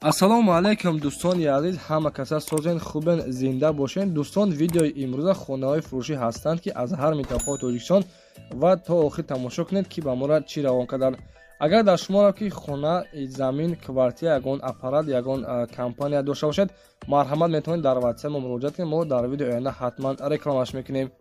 Ассалому алайкум, дӯстони азиз, ҳама каса созен, хубен, зинда бошен. Дӯстон, видеои имрӯза хонаҳои фурӯшӣ ҳастанд, ки аз ҳар минтақаи Тоҷикистон, ва то охир тамошо кунед, ки ба мора чӣ равон карданд. Агар дар шуморо ки хона, замин, квартира, ягон аппарат, ягон компания дошта бошед, марҳамат, метавонед дар ватсап мо муроҷиат кунед. Мо дар видеои оянда ҳатман рекламаш мекунем.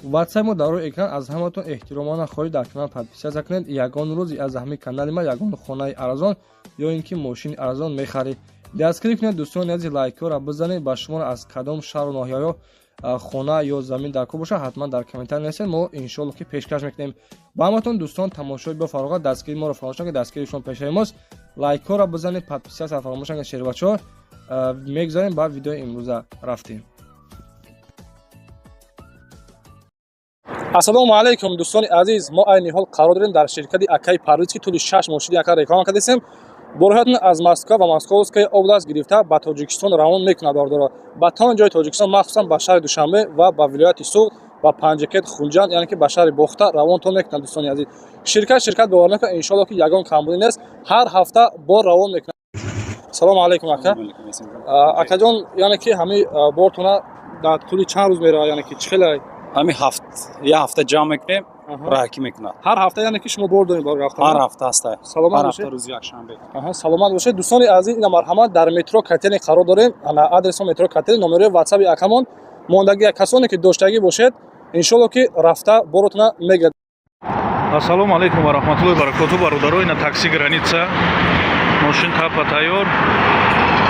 Ватсап мо дар рӯи экран. Аз ҳаматон эҳтиромона хоҳиш, дар канал подписаться кунед. Ягон рӯз аз ҳамин канали ма ягон хонаи арзон ё ин ки мошини арзон мехаред. Дастгирӣ кунед, дӯстони азиз, лайкҳоро бизанед. Ба шуморо аз кадом шаҳру ноҳияҳо хона ё замин дар кор бошад, ҳатман дар комментар нависед, мо иншоалло ки пешкаш мекунем ба ҳаматон. Дӯстон, тамошои бо фароғат, дастгирии моро фаромӯш накунед, дастгирии шумо пешаи мост. Лайкҳоро бизанед, подписаться фаромӯш накунед, шербачаҳо. Мегузарем ба видеои имрӯза, рафтем. Ассалому алайкум, дӯстони азиз. Мо айни ҳол қарор дорем дар ширкати акаи Парвиз, ки тӯли 6 моҳ шуди ака реклама кардастем. Борҳоятон аз Москва ва Московская область гирифта ба Тоҷикистон равон мекунад, бардоро, ба тамоми ҷои Тоҷикистон, махсусан ба шаҳри Душанбе ва ба вилояти Суғд, ба Панҷакент, Хунҷанд, яъне ки ба шаҳри Бохта равонтон мекунад. Дӯстони азиз, ширкат бовар накунад, иншоалло ки ягон камбудӣ нест, ҳар ҳафта бор равон мекунад. Салому алайкум, ака. Акаҷон, яъне ки ҳамин бортона дар тӯли чанд рӯз меравад, яъне ки чӣ хеле? Ҳамин ҳафт, як ҳафта ҷамъ мекунем, раҳакӣ мекунад. Ҳар ҳафта, яъне ки шумо бор доред бор рафтан? Ҳар ҳафта ҳаста. Саломат Ҳар бошед. ҳафта, рӯзи якшанбе. Аҳа, саломат бошед. Дӯстони азиз, ина марҳамат, дар метро Котельный қарор дорем. Ана адреси метро Котельный, номерои ватсаби акамон мондагӣ. Касоне ки доштагӣ бошед, иншоалло ки рафта боротона мегирад. Ассалому алайкум ва раҳматуллоҳи баракоту, бародаро. Ина такси граница, мошин тапа тайёр.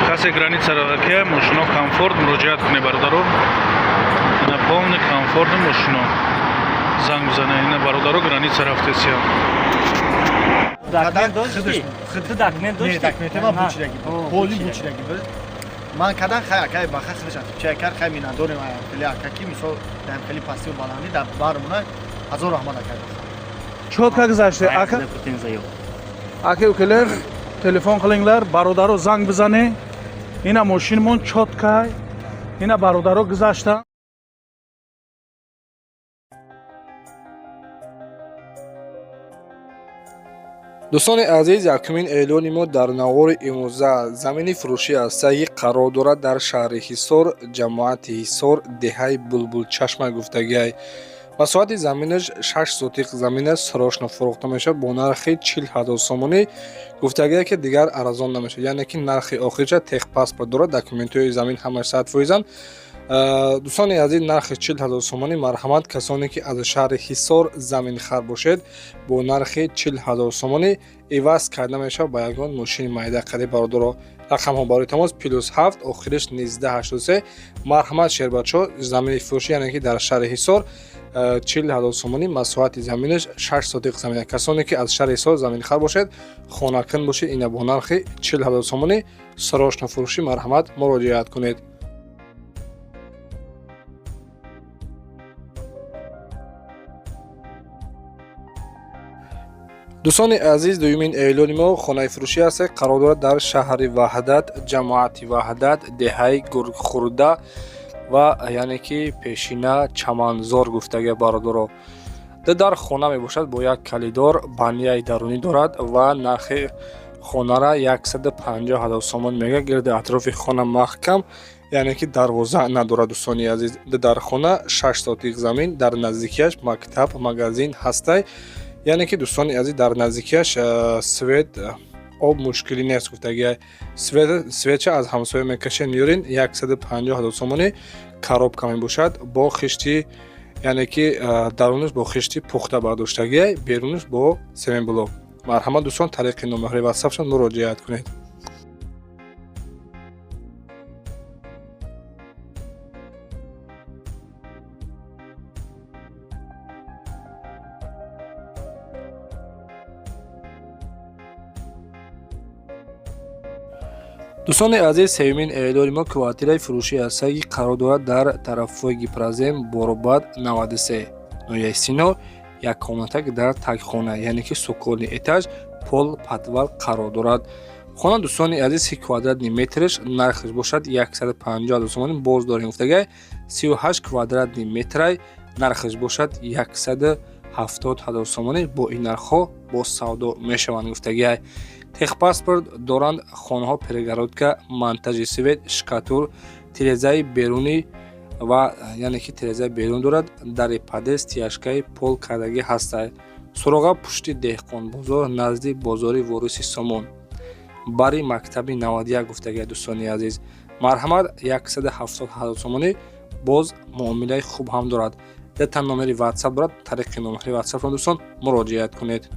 Касе граница ки мошино комфорт, муроҷиат кунед, бародаро. Ина полный комфорт мошино, занг бизанед. Ина, бародаро, граница рафтесия. Документ дошти? Ту документ дошти? Не, документи ман бучидаги буд. Поли бучидаги буд. Ман кадан хай акай баха худашам чай кар, хай минадорем хеле ака, ки мисол даем хеле пастию баландӣ дар бармона. Ҳазор раҳмат, акай. Чётко гузаште, ака. Ака, укалар, телефон қилингlar, бародаро, занг бизанед. Ина мошинмон чётко, ина, бародаро, гузашта. Дӯстони азиз, якумин эълони мо дар навори имрӯза замини фурӯшӣ аст, ки қарор дорад дар шаҳри Ҳисор, ҷамоати Ҳисор, деҳаи Булбулчашма гуфтагиай. Масоҳати заминаш 6 сотиқ замин аст, срочно фурӯхта мешавад бо нархи 40 000 сомонӣ. Гуфтагие ки дигар арзон намешавад, яъне ки нархи охирша, техпаспорт дорад, документҳои замин ҳамаш 100%-анд. Дӯстони азиз, нархи 40 000 сомонӣ. Марҳамат, касоне ки аз шаҳри Ҳисор заминхар бошед, бо нархи 40 000 сомонӣ иваз карда мешавад ба ягон мошини майда қариб. Бародаро, рақамҳо барои тамос +7, охириш 1983. Марҳамат, шербачо, замини фурӯшӣ, яъне ки дар шаҳри Ҳисор, 40 000 сомонӣ, масоҳати заминаш 6 сотиқ замин. Касоне ки аз шаҳри Ҳисор заминхар бошед, хонакун бошед, ина бо нархи 40 000 сомонӣ срочно фурӯшӣ, марҳамат, муроҷиат кунед. Дӯстони азиз, дуюмин эълони мо хонаи фурӯшӣ аст, қарор дорад дар шаҳри Ваҳдат, ҷамоати Ваҳдат, деҳаи Гургхурда ва яъне ки пешина Чаманзор гуфтага. Бародаро, ду дар хона мебошад бо як калидор, баняи дарунӣ дорад ва нархи хонара 150 000 сомон мега. Гирди атрофи хона маҳкам, яъне ки дарвоза надорад. Дӯстони азиз, ду дар хона, 6 сотиқ замин, дар наздикиаш мактаб, магазин ҳастай. Яъне ки, дӯстони азиз, дар наздикиаш свет, об мушкилӣ нест гуфтагия. Светча аз ҳамсоя мекашен, меёрен. 150 000 сомонӣ, коробка мебошад бо хишти, яъне ки дарунаш бо хишти пухта бардоштагия, берунаш бо семенблок. Марҳамат, дӯстон, тариқи номерҳои ватсапшон муроҷиат кунед. Дӯстони азиз, сеюмин эълони мо квартираи фурӯшӣ аст, ки қарор дорад дар тарафҳои Гипрозем, Боробад 93, ноҳияи Сино. Як комната дар тагхона, яъне ки цокольный этаж, пол, подвал қарор дорад хона. Дӯстони азиз, 30 квадратный метрш нархаш бошад 150 сомонӣ. Боз дорем гуфтагай, 38 квадратный метрай, нархаш бошад 170 000 сомонӣ. Бо ин нархҳо боз савдо мешаванд гуфтагиай. Техпаспорт доранд хонаҳо, перегородка, монтажи свет, шкатур, тирезаи берунӣ ва яъне ки тирезаи берун дорад, дари подъезд, тяжкаи пол кардагӣ ҳастад. Суроға пушти Деҳқонбозор, назди бозори Вориси Сомон, бари мактаби 91 гуфтагия. Дӯстони азиз, марҳамат, 170 000 сомонӣ, боз муомилаи хуб ҳам дорад. Дета номери WhatsApp дорад, тариқи номери WhatsApp дӯстон муроҷиат кунед.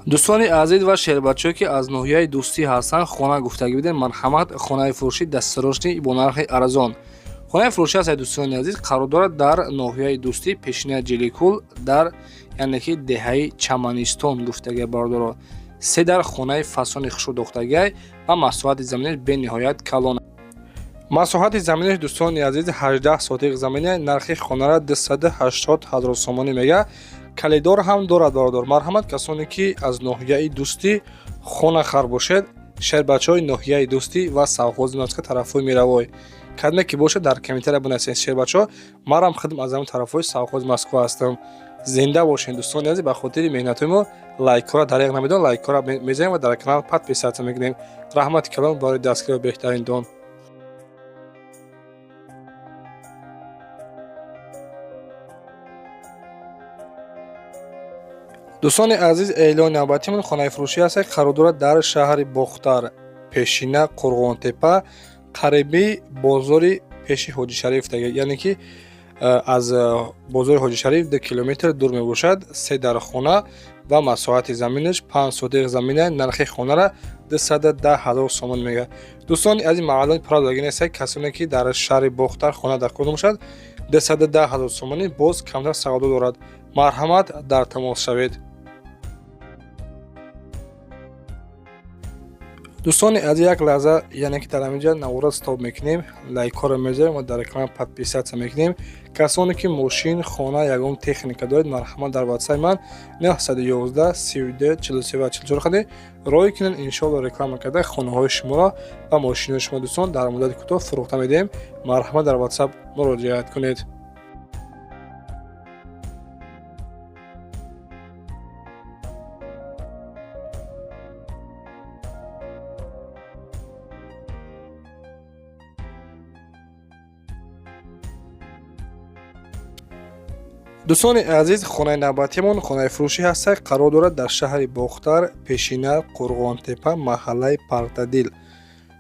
Дӯстони азиз ва шербачаҳое, ки аз ноҳияи Дӯстӣ ҳастанд, хона гуфтагӣ бидем, марҳамат, хонаи фурӯшӣ дастсарошни бо нархи арзон. Хонаи фурӯшӣ аст, дӯстони азиз, қарор дорад дар ноҳияи Дӯстӣ, пешинаи Ҷиликул, дар яъне ки деҳаи Чаманистон гуфтагия, бародаро. Се дар хонаи фасони хушрӯ дохтагиай ва масоҳати заминаш бениҳоят калон. Масоҳати заминаш, дӯстони азиз, 18 сотиқ замина. Нархи хонара 280 000 сомонӣ мега, калидор ҳам дорад, бародар. Марҳамат, касоне ки аз ноҳияи Дӯстӣ хонахар бошед, шербачаҳои ноҳияи Дӯстӣ ва совхози Москва, тарафҳои Мировой, кадме ки бошад, дар комментария бинависед. Шербачаҳо, марам худам аз ҳамин тарафҳои совхози Москва ҳастам. Зинда бошед, дӯстони азиз. Ба хотири меҳнатҳои мо лайкҳоро дареғ намедон, лайкҳоро мезанем ва дар канал подписаться мекунем. Раҳмати калон барои дастгирии беҳтарин дон. Дӯстони азиз, эълони навбатимон хонаи фурӯшӣ аст, қарор дорад дар шаҳри Бохтар, пешина Қурғонтепа, қариби бозори пеши Ҳоҷишариф, яъне ки аз бозори Ҳоҷишариф 2 километр дур мебошад. Се дар хона ва масоҳати заминаш 5 сотиқ замина. Нархи хонара 210 000 сомон мега. Дӯстони азиз, маълумоти пурра додагӣ нест. Касоне ки дар шаҳри Бохтар хона дар кор бошад, 210 000 сомонӣ, боз камтар савдо дорад. Марҳамат, дар тамос шавед. Дӯстони азиз, як лаҳза, яъне ки дар ҳаминҷа навора стоп мекунем, лайкҳоро мезорем ва дар экран подписаться мекунем. Касоне ки мошин, хона, ягон техника доред, марҳамат, дар ватсапи ман 911 32 43 ва 44 хади рой кунед. Иншоалло, реклама карда хонаҳои шуморо ва мошинои шумо, дӯстон, дар муддати кӯтоҳ фурӯхта медиҳем. Марҳамат, дар ватсап муроҷиат кунед. Дӯстони азиз, хонаи навбатимон хонаи фурӯшӣ ҳастад, қарор дорад дар шаҳри Бохтар, пешина Қурғонтепа, маҳаллаи Партадил.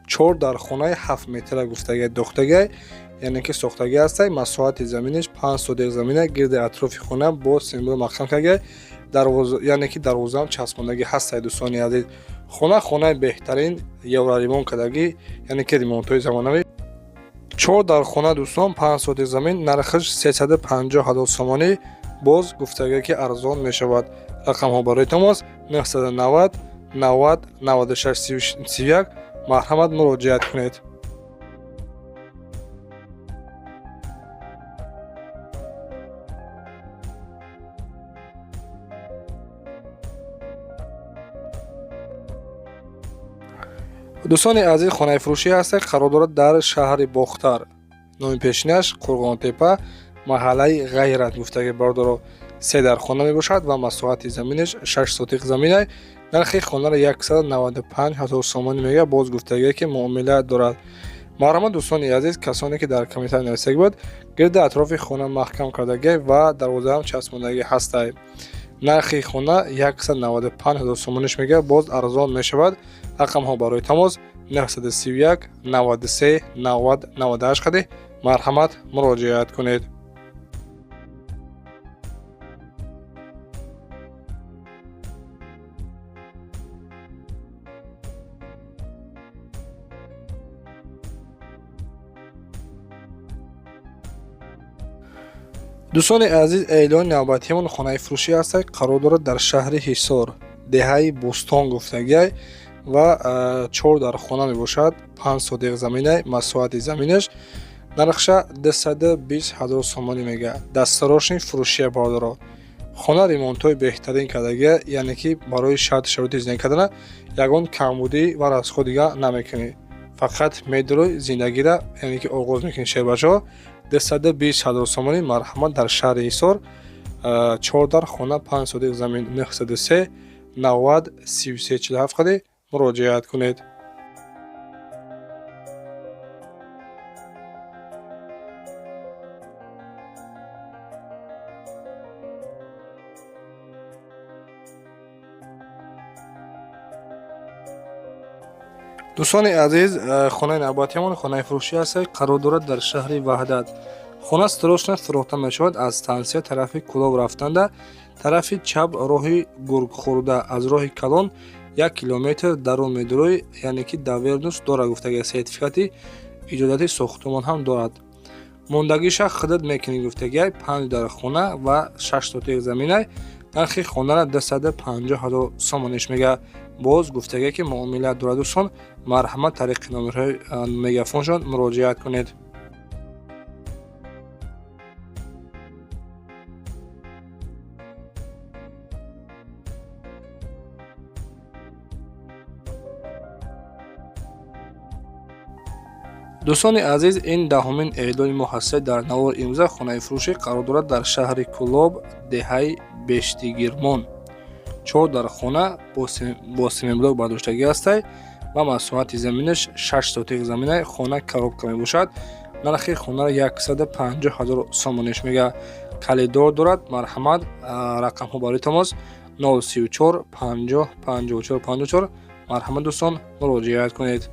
Чор дар хонаи 7 метра гуфтагай дохтагай, яъне ки сохтагӣ ҳастай. Масоҳати заминаш 5 сотиқ замина. Гирди атрофи хона бо симбол маҳкам кардагай, яъне ки дарвозаам часпондагӣ ҳастай. Дӯстони азиз, хона хонаи беҳтарин, евроремонт кардагӣ, яъне ки ремонтҳои замонавӣ. Чор дар хона, дӯстон, 5 сотиқ замин, нархаш 350 000 сомонӣ, боз гуфтагӣ ки арзон мешавад. Рақамҳо барои тамос 990 90 96 31. Марҳамат, муроҷиат кунед. Дӯстони азиз, хонаи фурӯшӣ ҳастед, қарор дорад дар шаҳри Бохтар, номи пешинаш Қурғонтепа, маҳаллаи Ғайрат гуфтаги, бародаро. Се дар хона мебошад ва масоҳати заминаш 6 сотиқ замина. Нархи хонаро 195 000 сомонӣ мега, боз гуфтагие ки муомила дорад. Марҳамат, дӯстони азиз, касоне ки дар комментария нависагӣ буд. Гирди атрофи хона маҳкам кардагӣ ва дарвозаам часпондагӣ ҳастай. Нархи хона 195 000 сомониш мега, боз арзон мешавад. Рақамҳо барои тамос 931 93 90 98 қади марҳамат, муроҷиат кунед. Дӯстони азиз, эълони навбатиамон хонаи фурӯшӣ ҳастад, қарор дорад дар шаҳри Ҳисор, деҳаи Бӯстон гуфтагиай ва чор дар хона мебошад, 5 сотиқ замина масоҳати заминаш. Нархша 220 000 сомонӣ мега. Дастарошни фурӯшия, бародаро. Хона ремонтҳои беҳтарин кардагия, яъне ки барои шарти шароити зиндагӣ кардана ягон камбудӣ ва расход дига намекунӣ, фақат медурӯй, зиндагира яъне ки оғоз мекунӣ. Шербачаҳо, 220 ҳазор сомонӣ. Марҳамат, дар шаҳри Ҳисор, чор дар хона, 5 сотих замин, 903 90 33 47 қади муроҷиат кунед. Дӯстони азиз, хонаи навбатиамон хонаи фурӯшӣ аст, қарор дорад дар шаҳри Ваҳдат. Хона срочно фурӯхта мешавад. Аз стансия тарафи Кӯлоб рафтанда, тарафи чап, роҳи гургхӯрда, аз роҳи калон 1 километр дарун медурӯй, яъне ки доверенность дорад гуфтага, сертификати иҷозати сохтумон ҳам дорад. Мондагиша худат мекунӣ гуфтагиай. Панҷ дар хона ва 6 сотих заминай. Нархи хонара 250 ҳазор сомониш мега. Боз гуфтагие, ки муомила дорад. Дӯстон, марҳамат, тариқи номерҳои мегафоншон муроҷиат кунед. Дӯстони азиз, ин 10-умин эълони мо ҳастед дар навори имрӯза. Хонаи фурӯшӣ қарор дорад дар шаҳри Кӯлоб, деҳаи Бештигирмон. Чор дар хона бо семенблок бардоштагӣ ҳастай ва масоҳати заминаш 6 сотих заминай. Хона коробка мебошад. Нархи хонаро 150 ҳазор сомониш мега. Калидор дорад. Марҳамат, рақамҳо барои тамос 034 50 54 54. Марҳамат, дӯстон, муроҷиат кунед.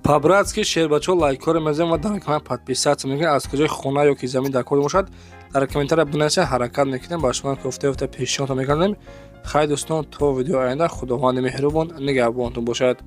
По-братски, шербачо, лайкҳоро мезанем ва дар канал подписаться мекунем. Аз куҷои хона ё ки замин дар кор бошад, дар комментария бинависед, ҳаракат мекунем, ба шумо кофта ёфта пешниҳод мекардем. Хайр, дӯстон, то видеои оянда, Худованди меҳрубон нигаҳбонтон бошад.